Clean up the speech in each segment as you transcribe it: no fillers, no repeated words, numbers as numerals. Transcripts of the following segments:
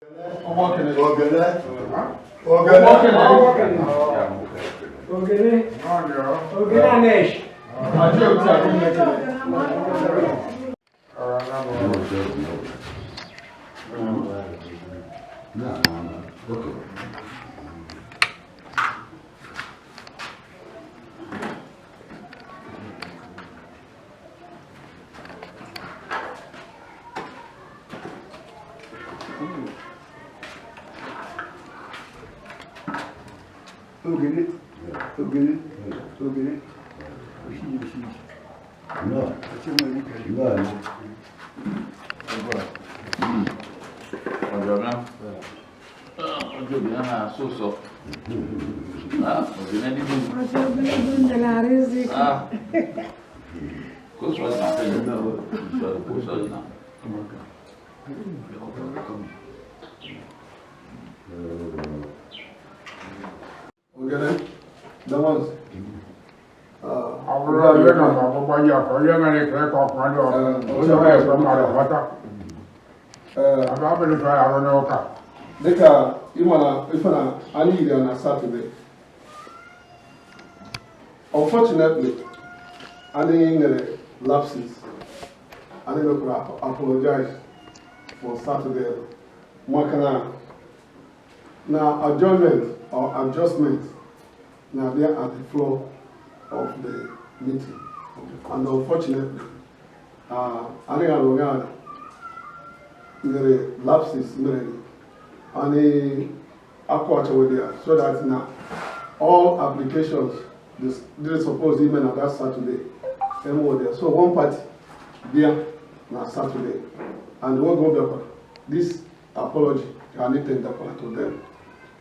Ogene. Ogene. Ogene. Ogene Anesh. Ogene. Ogene. Ogene. Oshiji oshiji. Ọjọ́ náà ọjọ́ òbí náà sọ̀sọ̀ òbí náà nínú kó sọ ìnà fẹ́lẹ̀ kó sọ ìnà. Ogene. Damas. Dịka ịma na ife na anyị yiri ya na Saturday. Unfortunately, anyị nwere lapses. Anyị mekwara apologize for Saturday maka na na adjournment or adjustment na-abịa at the floor of the meeting. And unfortunately, anyị gara ụnyaahụ nwere lapses mere anyị akwachawere ya so that na all applications they suppose ime na that Saturday enwe there. So one party bịa na Saturday and oge ọ bịakwara, this apology ka anyị tenderkwara to them,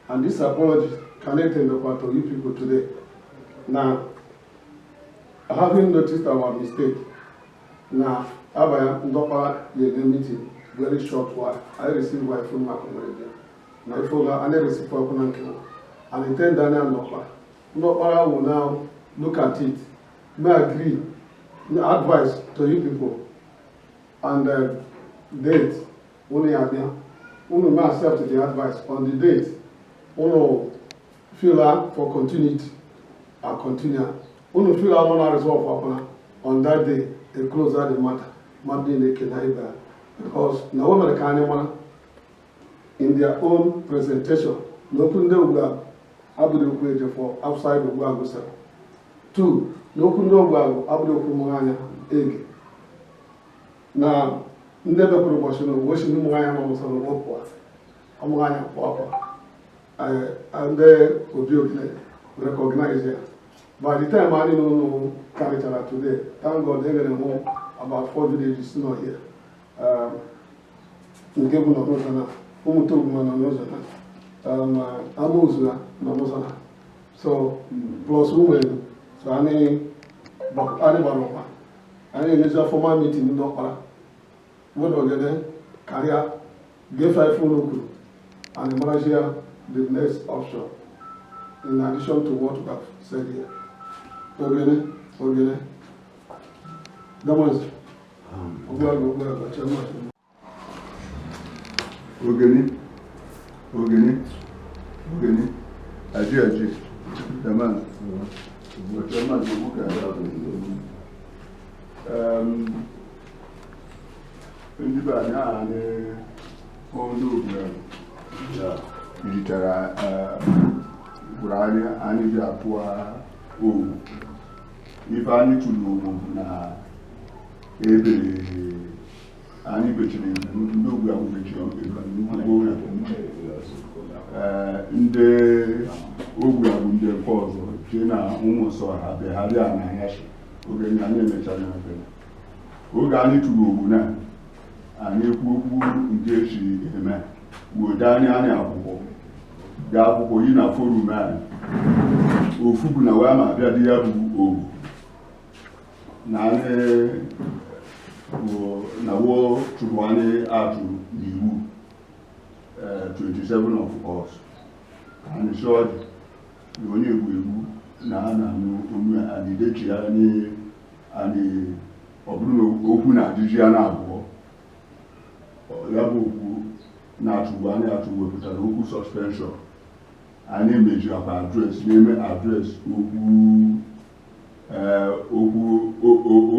and this apology ka anyị tenderkwara to you people today. Na having noticed our mistake, na abaya ndọkpara ga-eme meeting very short while. I receive my phone maka nwere bịa na ife oge anyị receive ọkụ na nke nwa and intend anya ndọkpara ndọkpara will now look at it, may agree advice to you people and date unu ya bịa, unu may accept the advice on the date unu feel out for continuity and continue, unu feel out na resolve ọbụla on that day, they close out the matter, mmadụ niile ekene ibe ha, because na o mere ka anyị mara in their own presentation na okwu ndị Ogbuagụ abụghị okwu eje for outside Ogbuagụ sara two, na okwu ndị Ogbuagụ abụghị okwu mụrụ anya ege na ndị bekwara ụbọchị na ogbochi ndị mụrụ anya nọ n'ụsọ na pụọ ọmụrụ anya pụọ pụọ. Ndị obi ogene recognize ya. By the time anyị n'ụlọ karịchara today, thank God, e nwere mụ about four villages nọ here. Nke bụ nọ n'ụzọ na Ụmụtoguma nọ n'ụzọ na Amaozu nọ n'ụzọ na, so plus Ụmụelu. So anyị gbara ụkwa, anyị enyezi formal meeting ndị ọkpara mụ na Ogene karịa gefe ife unu kwuru and marazie the next option in addition to what we have said here. Ogene, Ogene, Damas, Ogbuagụ, Ogbuagụ, Chairman. Ogene, Ogene, Ogene, Aji Aji, Damas, Chairman Obuka. Ndị be anyị aha anyị ndị Ogbuagụ yichara gwara anyị, anyị bịa tụọ owu. Ife anyị tụrụ owu bụ na ebere anyị bechiri, ndị Ogbuagụ mechiri nnukwu. Ndị Ogbuagụ ndị nke ọzọ jee na ụmụ nsọ ha bịa, ha bịa na anyasị oge anyị emechara ya bịa. Oge anyị tụrụ owu na anyị ekwu okwu nke esi eme wode anyị, anyị akwụkwọ dee akwụkwọ yi na forum anyị. Ofu bụ na wee ma abịa dị ya bụ owu na anyị bụ na wo chụrụ anyị atụ n'iwu, 27 of us ka anyị sị ọ dị na onye egwu egwu na a na-anụ onu anyị dechi anyị anyị ọ bụrụ na okwu na-adịzi ya na abụọ ya bụ okwu. na-atụgbu anyị atụgbu wepụtara okwu suspension anyị mejiakwa address n'ime address okwu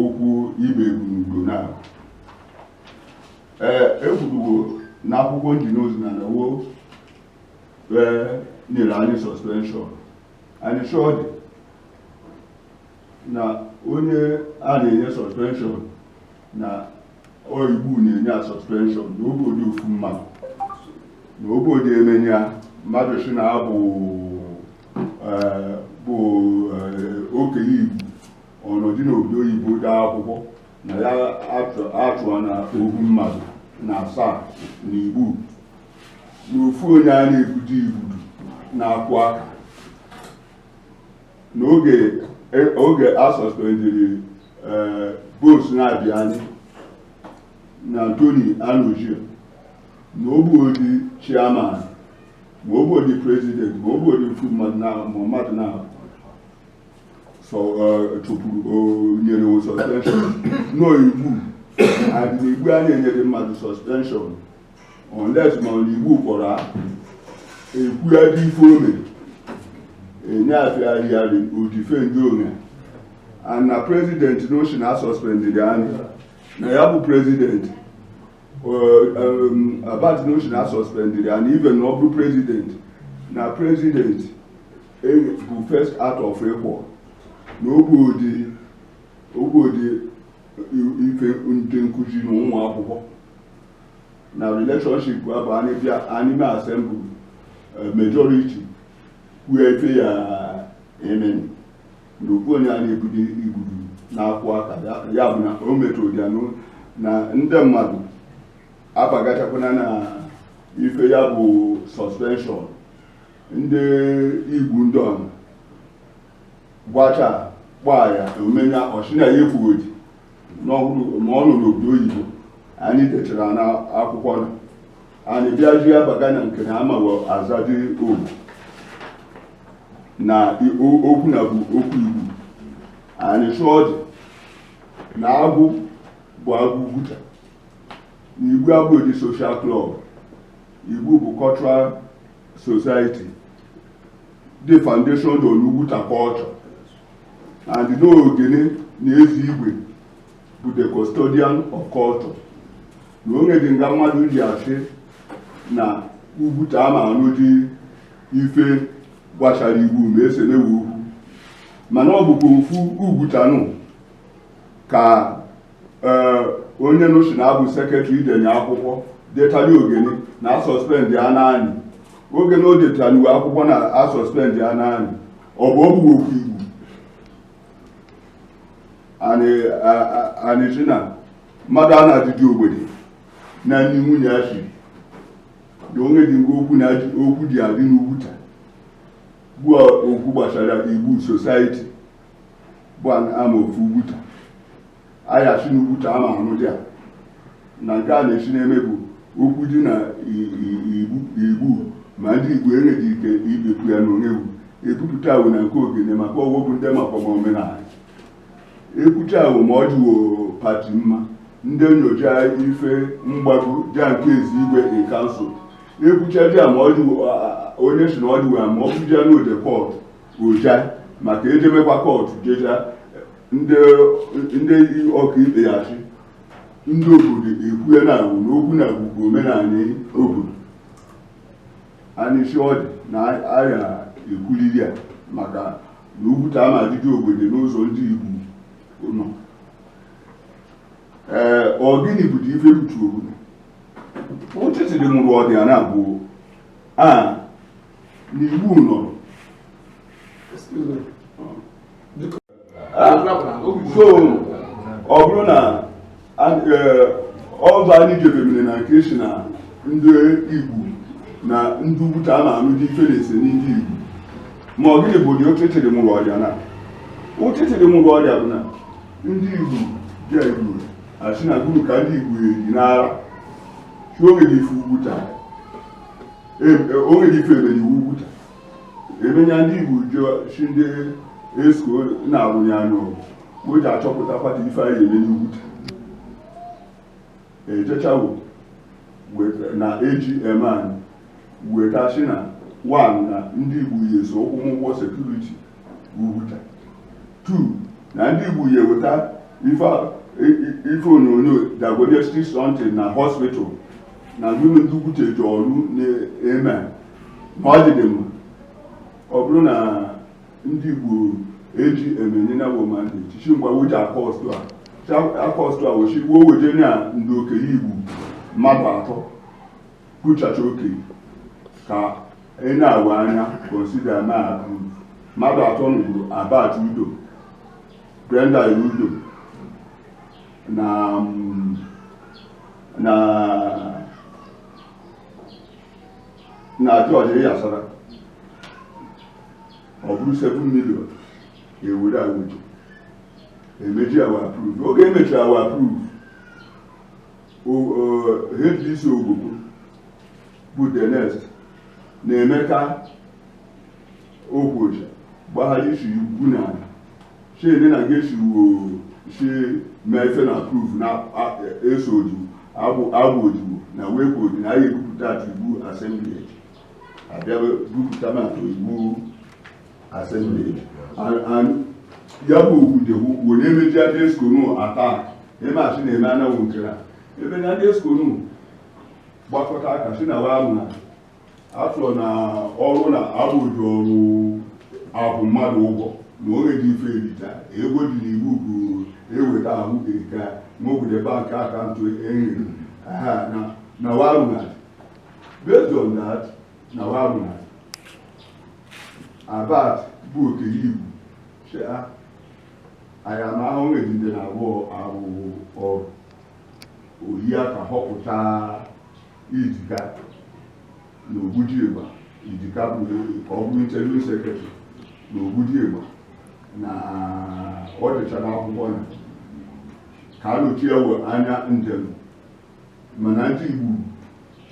okwu ibe ebumugbo na ekwurugo n'akwụkwọ njinozi na nawo nyere anyị suspension anyị chọọ dị na onye a na-enye suspension na oigbu na-enye a suspension na obodo ofu mmadụ na obodo emenya mmadụ si na abụ bụ okenye Igbo ọnọdụ n'obodo oyibo dee akwụkwọ na ya achụọ na ohu mmadụ na asaa na igbu na ofu onye a na-ebudo igbudu na-akwụ aka n'oge oge a suspendiri bos na-abịa anyị na Tony Anojie na ogbuodi chairman ma ogbuodi president ma ogbuodi ofu mmadụ na ma mmadụ na chụpụrụ nyere suspension n'oigbu and n'igbu a na-enyere mmadụ suspension unless ma ọ na igbu kpọrọ ekwu ya dị ife o mere enye afịarịarị odifendị onwe and na president n'oshi na suspended anyị na ya bụ president Abat n'oshi na suspended anyị even na ọ bụrụ president na president bụ first out of equal na ogbuodi ife ndị nkụzi na ụmụ akwụkwọ na relationship abụ anyị bịa anime assembly majority kwuo efe ya emeni na okwu onye a na-ebudo igbudu na-akwụ aka ya bụ na o metụrụ ya na ndị mmadụ abagachakwana na ife ya bụ suspension ndị igbu ndị ọna gbacha gbaa ya omenya ọchịna ya ekwughị ma ọ nọ n'obodo oyibo anyị dechara na akwụkwọ na anyị bịa ji abaga na nke na amaghị azadị ogbu na okwu na bụ okwu igbo anyị chụọ dị na agwụ bụ agwụ Ugwuta na igbu abụghị social club igbu bụ cultural society the foundation on Ugwuta culture and n'ogene na eze igwe bụ the custodian of culture na onye dị nga mmadụ ji asị na Ugwuta ama anụ dị ife gbachara igbu ma ese na-ewu okwu mana ọ bụkwa ofu Ugwutanụ ka onye nụchi na-abụ sekretrị idenye akwụkwọ detali ogene na asọspendị ya naanị oge na o detaliwe akwụkwọ na asọspendị ya naanị ọ bụ ọbụghị okwu igbu anyị na mmadụ a na-adịdị ogbede na ndị nwunye ya chiri na onye dị nga okwu na okwu dị adị n'Ugwuta bụ okwu gbasara igbu society bụ ama ofu Ugwuta ayachi n'Ugwuta ama anụ dị a na nke a na-esi na-eme bụ okwu dị na igbu ma ndị igbo enweghị ike ibepụ ya n'onyewu ebupụta awụ na nke ogene maka ọgwụ bụ ndị maka omenala ekwucha awụ ma ọ dịwo pati mma ndị nyocha ife mgbago ja nke ezi igwe in kansụl ekwucha ji ma ọ dịwo onye si na ọ dịwo ma ọ bụja n'ode kọtụ oja maka ejemekwa kọtụ jeja ndị ọkaikpe ya chi ndị obodo ekwue na awụ na okwu na bụ omenala obodo anyị si ọ dị na aya ekwuliri ya maka na Ugwuta ama adịdị obodo n'ụzọ ndị Igbo nọ. Ee, ọ gịnị bụ ife butu obodo ụtụtụ dị mụrụ ọdịa na bụ a na igbu nọrọ. So ọ bụrụ na ọzọ anyị jebemere na nke si na ndị Igbo na ndị Ugwuta ama anụ dị ife na-ese ndị Igbo ma ọ gịnị bụ ụdị ụtụtụ dị mụrụ ọdịa na ụtụtụ dị mụrụ ọdịa bụ na ndị Igbo ji Igbo asị na gụrụ ka ndị Igbo eri n'ara chi oge dị ife Ugwuta oge dị ife emere iwu Ugwuta emenya ndị Igbo ji ndị esko na-arụnye anya ọgụ o ji achọpụta kwata ife anyị eme n'Ugwuta ejechawo Na AGM anyị wetachi na one, na ndị Igbo ya eso ụkwụ ụgwọ security Ugwuta. Two, na ndị Igbo ya eweta ife onyonyo diagnostic something na hospital na ndị Ugwuta eji ọrụ na-eme na ọ dị mma. Ọ bụrụ na ndị Igbo eji emenye na bụ mandate chi ngwa woji akọstụ a akọstụ a wochi wo weje na ndị okenye Igbo mmadụ atọ kwuchacha okenye ka ị na-awa anya consider na approve. Mmadụ atọ nụrụ Abat Udo, Brenda Udo na George Yasara. Ọ bụrụ 7 million ewere awejo emeji awa approve. Oge emechara awa approve, HDC Ogbogbo bụ the next na Emeka Okwuocha gbaghara isi ugwu na shede na geshi wo shi mee ife na approve na eso odibo agbụ odibo na wekwu odi na anyị ebupụta atụ iwu assembly, abịa bupụta ma atụ iwu assembly. And ya bụ okwude wee na-emeji ndị eskonu attack eme achị na-eme anyanwụ nke na ebe na ndị eskonu gbakọta aka si na wa na afọ na ọrụ na agbụji ọrụ akwụ mmadụ ụgwọ na onye dị ife erita ego dị n'iwu bụ eweta ahụ eke n'obodo bank account enyere na waruna. Based on that, na waruna Abat bụ okenye Igbo si anyị ama ahụ nwere na abụọ arụ ọrụ oyi aka họpụta Idika na Ogbudiegba. Idika bụ ka ọ bụrụ interim secretary na Ogbudiegba na ọ dịchara akwụkwọ na ka anọchie ewe anya njem, mana ndị Igbo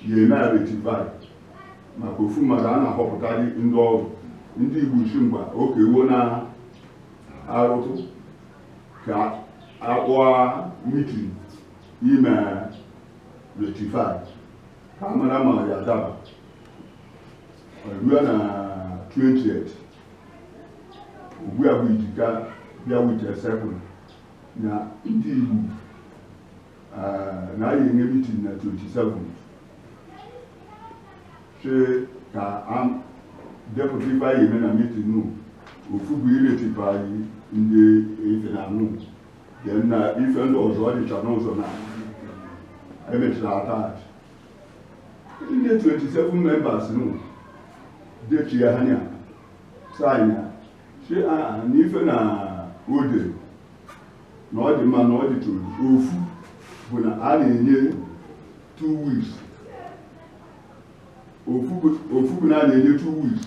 ya eme rectify maka ofu mmadụ a na-ahọpụtarị ndị ọrụ. Ndị Igbo si mgba oke ewo na arụtụ ka akpọọ meeting ime rectify ka a mara ma ya daba ruo na 20th. Ugbu a bụ Idika bịa with second na ndị Igbo na anyị enye meeting na 27 si ka depụta ife anyị eme na meeting nụ. Ofu bụ irectify ndị ife na anụ, then na ife ndị ọzọ ọ dịcha n'ụzọ na emechara attach ndị 27 members nụ dechi ya anya sign ya si na ife na ode na ọ dị mma na ọ dị toro. Ofu bụ na a na-enye 2 weeks, ofu bụ na a na-enye 2 weeks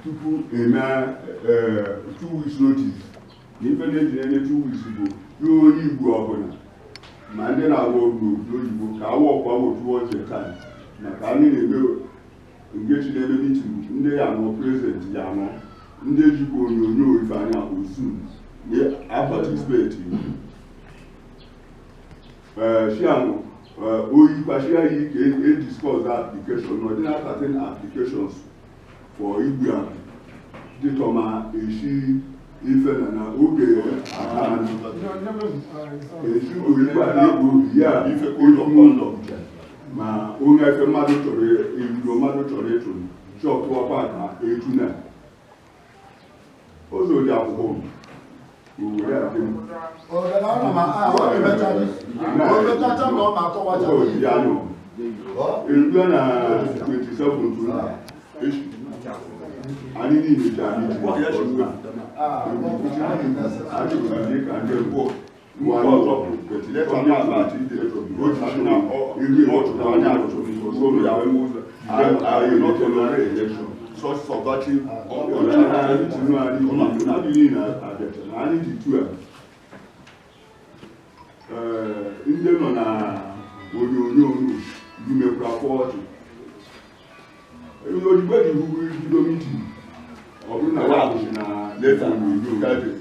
tupu eme 2 weeks notice. Na ife na-eji na-enye 2 weeks bụ ya onye Igbo ọbụla ma ndị na-arụ ọrụ n'obodo oyibo ka awụ ọkwa towards the time maka anyị na-eme ngechi na-eme meeting. Ndị ya nọ present, ya nọ ndị ejikwa onyonyo ife anya bụ Zoom a participate shiam oyi kwashia yi ka e discuss that application na ọdịna 13 applications for igwe ahụ dịtọma esi ife na oge esi oyikwa na-egbu obi ya ife code of conduct ma onye efe mmadụ chọrọ erugo mmadụ chọrọ ịtụ chọtụọkwa ka etu na ụzọ dị akwụkwọ owere adị. Erugo na 27 anyị niile ji anyị ji anyị ka ndị mbụ such subverting. Ndị nọ na onyonyo rumekwara 40 ozugbo eji bido meeting. Ọ bụrụ na wabụzi na leta onyonyo gaje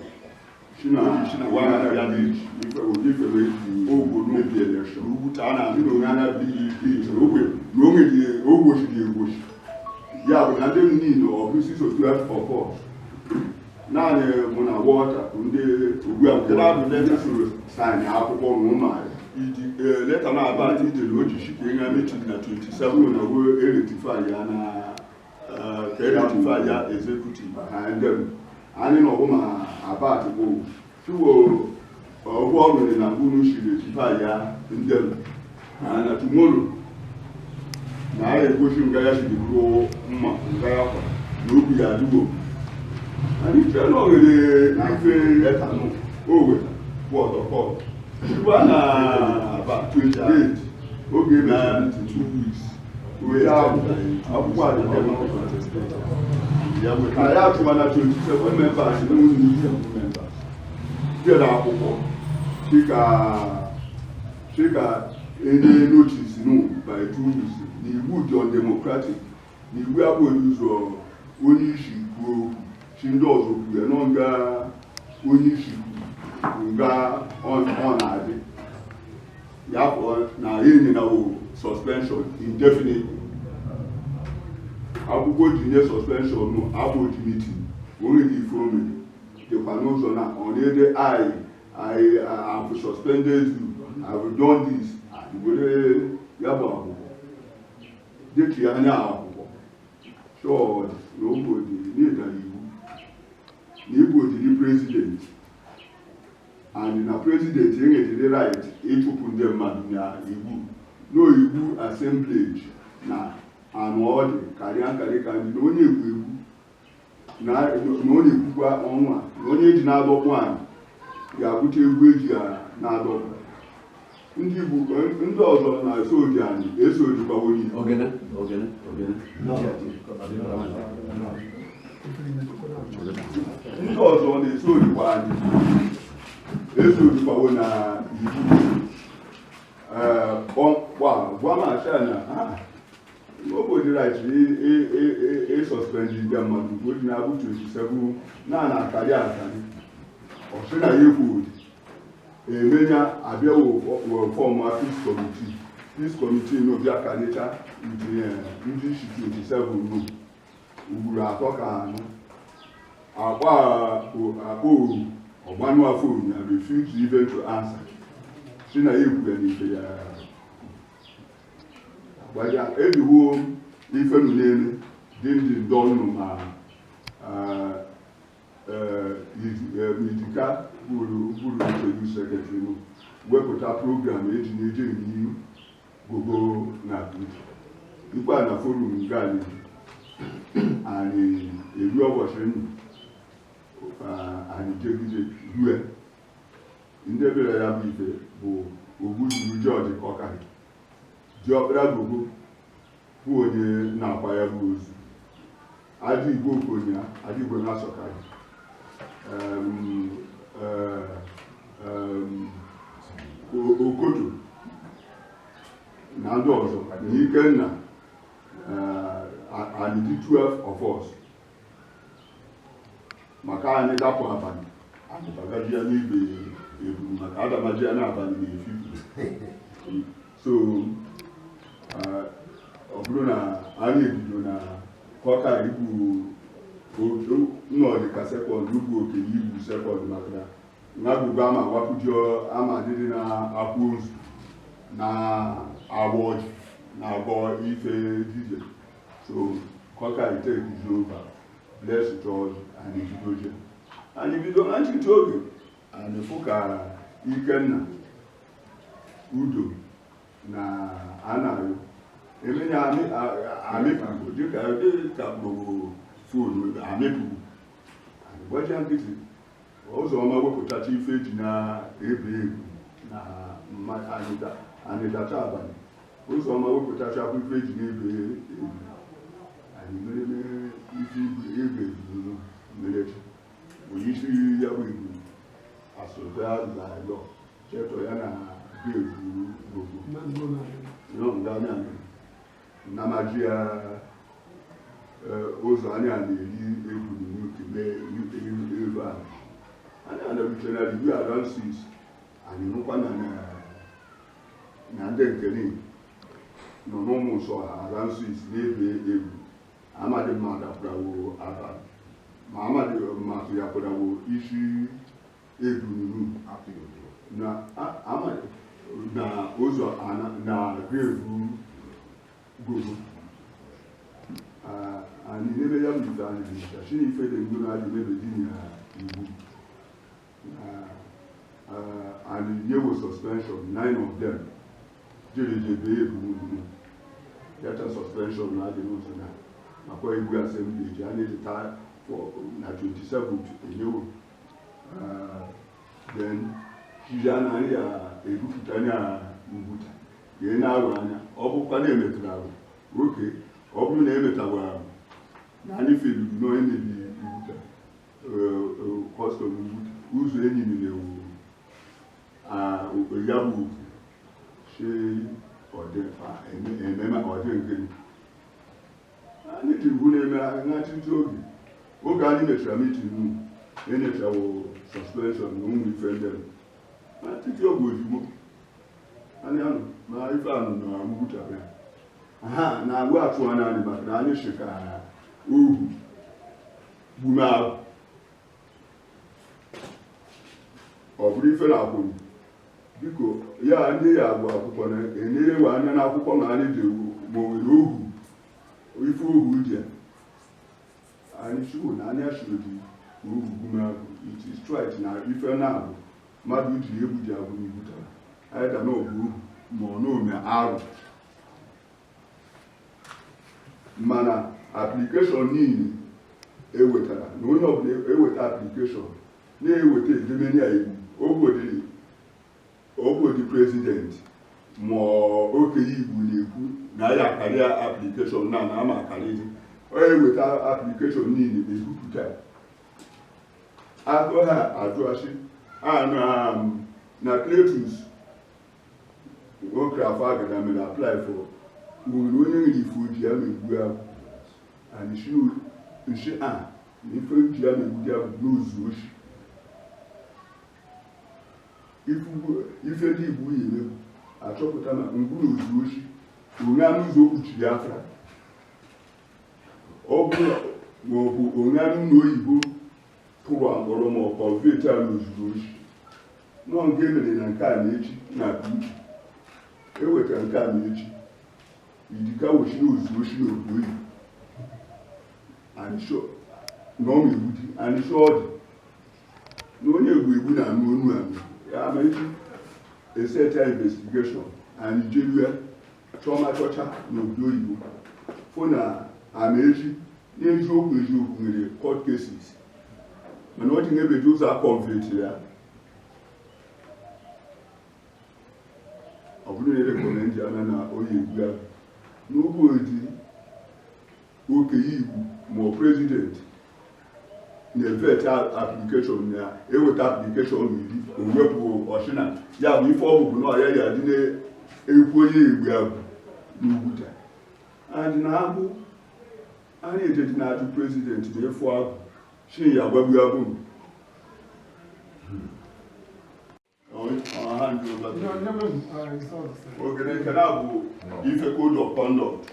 Ya bụ na ndị niile ọ bụ 6 or 12 of us naanị mụ na Walter ndị ugbu a nke na-abụ leta soro saịn akwụkwọ n'ụlọ iji leta na-aba ijere ojishi ka ịga meeting na 27 na wee eretify ya na ka eretify ya executive na ndị anyị nọ ma abat bụ tuwo ọgwụ ọrụ na unu shi retify ya ndị na tomorrow na anyị egosi nga ya siri bụrụ mma nga ya kwa na obi ya adịwo anyị chere na oghere ife leta nụ o weta kwọtọkọ chukwa na aba 28 oge na 2 weeks wee akwụkwọ ya weta ya chụwa na 27 members na unu members jere akwụkwọ chika enye notice no by 2 weeks na iwu dị undemocratic na iwu abụghị ụzọ onye isi kwuo okwu chi ndị ọzọ kwuru ya nọ nga onye isi kwuru nga ọ na-adị ya pụọ na enye na suspension indefinitely akwụkwọ ji nye suspension nụ abụghị meeting onye dị ife omere dịkwa n'ụzọ na ọ na-ede I have suspended you, I have done this were ya bụ akwụkwọ dịka ya anya akwụkwọ chọọ na obodo n'ịdara iwu na igbo jiri president and na president enwetara right ịchụpụ ndị mmadụ na iwu n'oyiwu assemblage na anụ ọ dị karịa nkarị ka ndị na onye ekwu egwu na onye ekwukwa ọnwa na onye ji na-adọkpụ anyị ga-abụcha egwu eji ya na-adọkpụ ndị Igbo ndị ọzọ na-eso oji anyị eso ojikwawo n'ihu ndị ọzọ na-eso ojikwa anyị eso ojikwawo na iwu gwa m asị na obodo right ịsọspendi ndị mmadụ oji na-abụ 27 na na-akarị akarị ọsị na ya ekwu emenya abịawo fọm peace committee n'obi akarịcha ndị isi 27 nụ ugboro atọ ka anọ akpa oru ọgbanụ afọ oru na refuse even to answer si na ya ekwuga n'ife ya gbaja ebiwo ife nụ n'elu dị ndị ndọnụ ma idika bụrụ nchedu sekretrị nụ wepụta program eji na-eje n'ihu gogo na Abuja ikpe na forum nke anyị anyị eru ụbọchị ndụ anyị jegide rue ndị bịara ya bụ ife bụ Ogbuzuru George Ọkarị diọkpara gogo bụ onye na-akwa ya bụ ozu Adigbo Okonya Adigbo na-asọkarị Okoto na ndị ọzọ na Ikenna anyị dị 12 of us maka anyị dapụ abalị anyị bagaji ya n'igwe eburu maka adamaji ya n'abalị na-efifu so ọ bụrụ na anyị ebido na kọka igbu nnọdị ka sekọnd ugwu okenye igbu sekọnd maka na ngagụgụ ama wapụjọ ama adịdị na akwụ ozu na agba ọjị na agba ife dije so kọka itekizi over bless church anyị bidoje anyị bido na nchịchị oge anyị fụ ka Ikenna Udo na Anayo emenya amịpụgo dịka gbogbo fonu amịpụgo anyị gbaja nkịtị ụzọ ọma wepụtacha ife eji na-ebe egwu na anyị dacha abalị ụzọ ọma wepụtachakwa ife eji na-ebe egwu anyị mere ife ebe egwu merechi onyeisi ya bụ egwu asụta na-alọ chetọ ya na be egwu gbogbo nnamaji ya ụzọ anyị a na-eri egwu n'uke ebe a Anyị anaruche na the around 6 anyị nụkwa na na ndị nke niile nọ n'ụmụ nsọ ha around 6 na-ebe egwu amadị mmadụ akwụrawo abalị ma amadị mmadụ ya kwụrawo isi ebununu na amadị na ụzọ na grevu gogo anyị n'ebe ya bụ ife anyị bụ shi na ife dị ndụ na-adị n'ebe di na iwu anyị nyewo suspension 9 of them jere je bee ebununu yata suspension na-adị n'ụzọ na makwa egwu assembly ji a na-ejita na 27 enyewo then jiji anaghị ya ebupụta na mbuta ka ị na-arụ anya ọ bụkwa na emetụrụ arụ oke ọ bụrụ na emetagwa arụ na anyị feluru na onye mebi mbuta kọstọm mbuta ụzọ enyi na-ewu ya bụ shi ọdị nke anyị tiri na-eme na-achịcha oge oge anyị mechara mitin enyechawo suspension na ụmụ ife ndị a titi oge ozugbo anyị anụ na ife anụ na mgbuchara ya ha na-agwa achụ anya anyị maka na anyị shi ka ohu gbume ahụ ọ bụrụ ife na akwụrụ biko ya ndị ya agụ akwụkwọ na enyerewe anya n'akwụkwọ na anyị dị ewu ma o nwere ohu ife ohu dị ya anyị chukwu na anya chụrụ dị ohu gbume ahụ it is right na ife na-abụ mmadụ ji egwu ji agụ n'ibutara anyị da na ọbụ ohu ma ọ na ome arụ mana aplikeshọn niile ewetara na onye ọbụla eweta aplikeshọn na-eweta edemene ya iwu ogbodi prezidenti ma okenye igbo na-ekwu na ya akarịa aplikeshọn na na ama akarịzi onye eweta aplikeshọn niile ebupụta akụ ha ajụasị na Cletus nwoke afọ agada mere apply for nwere onye nwere ife oji ya megbu ahụ and nshi a na ife oji ya megbu ya bụ n'ozu oshi ife ndị igbo ya emegbu achọpụta na ngwu na ozu oshi onye anụ ụzọ kpuchiri afra ọ bụrụ ma ọ bụ onye anụ na oyibo tụrụ akpọrọ ma ọ kọlveti a na ozuru oshi nọọ nke emere na nke a na-echi na akpa ewetara nke a na-echi idika woshi na ozu oshi na obodo oyibo na ọ ma-egbu di anịsọ ọ dị na onye egbu egbu na-anụ onu anụ ya ma echi eseta investigeshọn anyị jerue chọma chọcha n'obodo oyibo fụ na amaechi n'eziokwu eziokwu nwere court cases mana ọ dị n'ebeji ụzọ akọnveti ya ọ bụrụ na erekọmendị anya na onye egbu ya n'oge odi okenye igbo ma ọ prezidenti na-eveti aplikeshọn na eweta aplikeshọn iri owepụ ọchịna ya bụ ife ọbụbụ na ọya ya dị na-ekwu onye egbu ya bụ n'Ugwuta and na agụ anyị ejeji na-ajụ prezidenti na-efu agụ shi ya gwagbu ya bụ ogene nke na bụ ife code of conduct.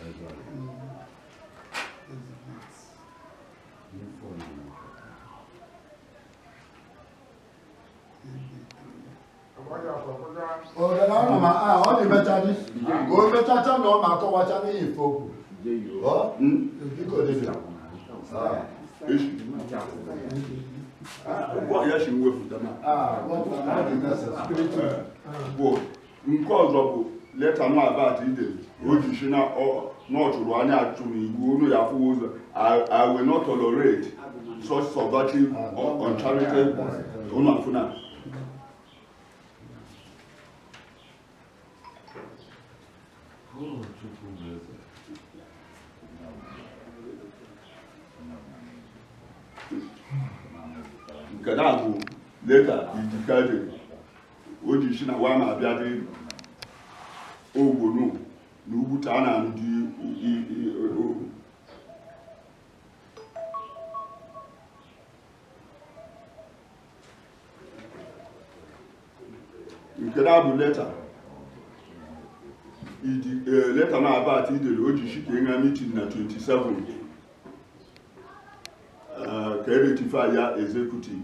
Ọ dị mechaji ka o mechacha na ọ ma akọwacha n'ihi ife okwu bụ nke ọzọ bụ leta nọ abat ide o ji si na ọ chụrụ anya achụ n'iwu onu ya afụwa ụzọ. I will not tolerate such subversive or uncharitable unu afụna. Nke na bụ leta ijikade o ji si na wa ma abịa dị ogbonu na Ugwuta a na-anụ dị ohu. Nke na-abụ leta leta na abat idere o ji shike nga meeting na 27 ka e rectify ya executive.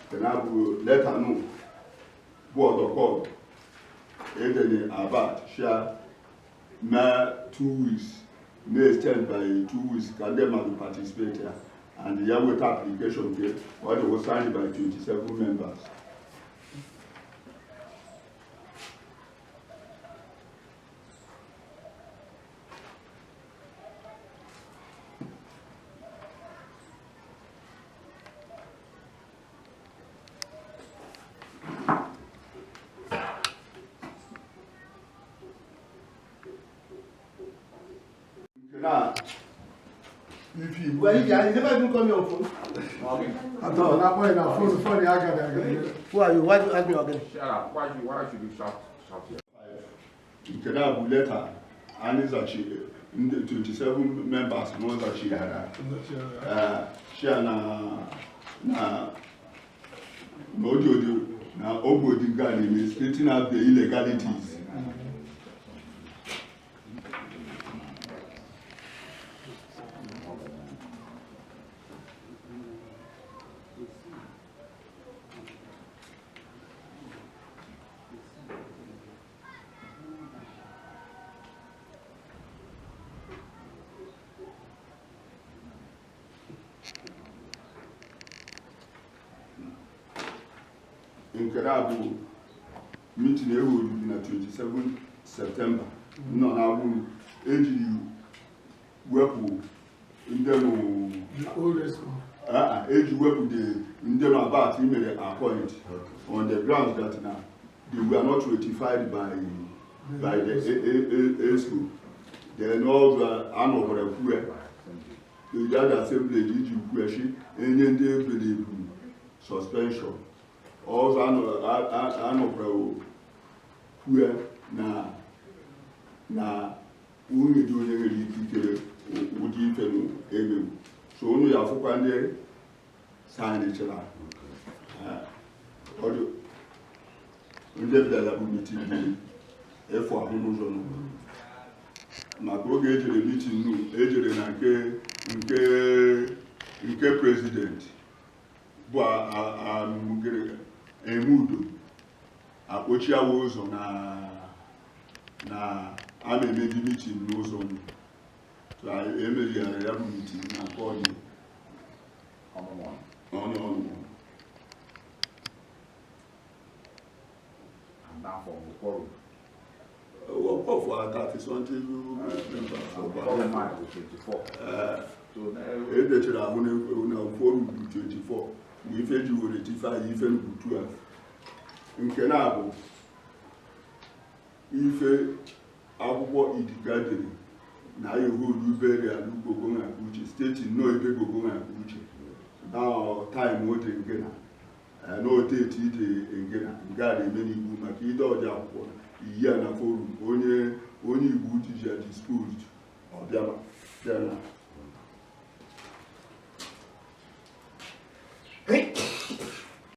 Nke na-abụ leta nụ bụ ọdọkọdụ edere abat share na 2 weeks may extend by 2 weeks ka ndị mmadụ participate ya and ya weta application nke ọ dị signed by 27 members. Now, if you Well, you never even call me on phone. I thought that boy na phone phone ya ga ga. Who are you? Why do you ask me again? Shut up. Why should you shout here? Nke na-abụ leta anyị zachi ndị 27 members n'ụzachighara share na na odi na ogbodi nga na-eme stating out the illegalities. Nke a bụ meeting ewuru na 27 September nọ na-abụ ejiri wepụ ndị eji wepụ ndị abat mere appoint on the grounds that na they were not ratified by the ESCO. Then all the anọkwara kwue the other assembly iji kwuechi enye ndị ebere ebu suspension. Ọzọ anọkwara kwue na nwunye dị onye nwere ikikere ụdị ife emewu so unu ya afụkwa ndị saịnịchara ndị bịara bụ mitin efu ahụ n'ụzọ nụ maka oge ejere mitin nụ ejere na nke prezident bụ emudo akpochiawo ụzọ na a na-emebi mitin n'ụzọ emerighara ya bụ mitin na nke ọdị ọnụ ọnụ. Edechara ahụ na forum bụ 24 na ife ji were tifa ife bụ 12 nke na-abụ ife akwụkwọ idiga dere na yehodu beria n'ugbogo na uche steeti nnọọ ebe gogo na uche na taịm ode nke na n'odeti ide nke na nke a na-eme n'igbu maka ide ọdị akwụkwọ iyi a na forum onye onye igbo diji ya disposed ọbịama bịa na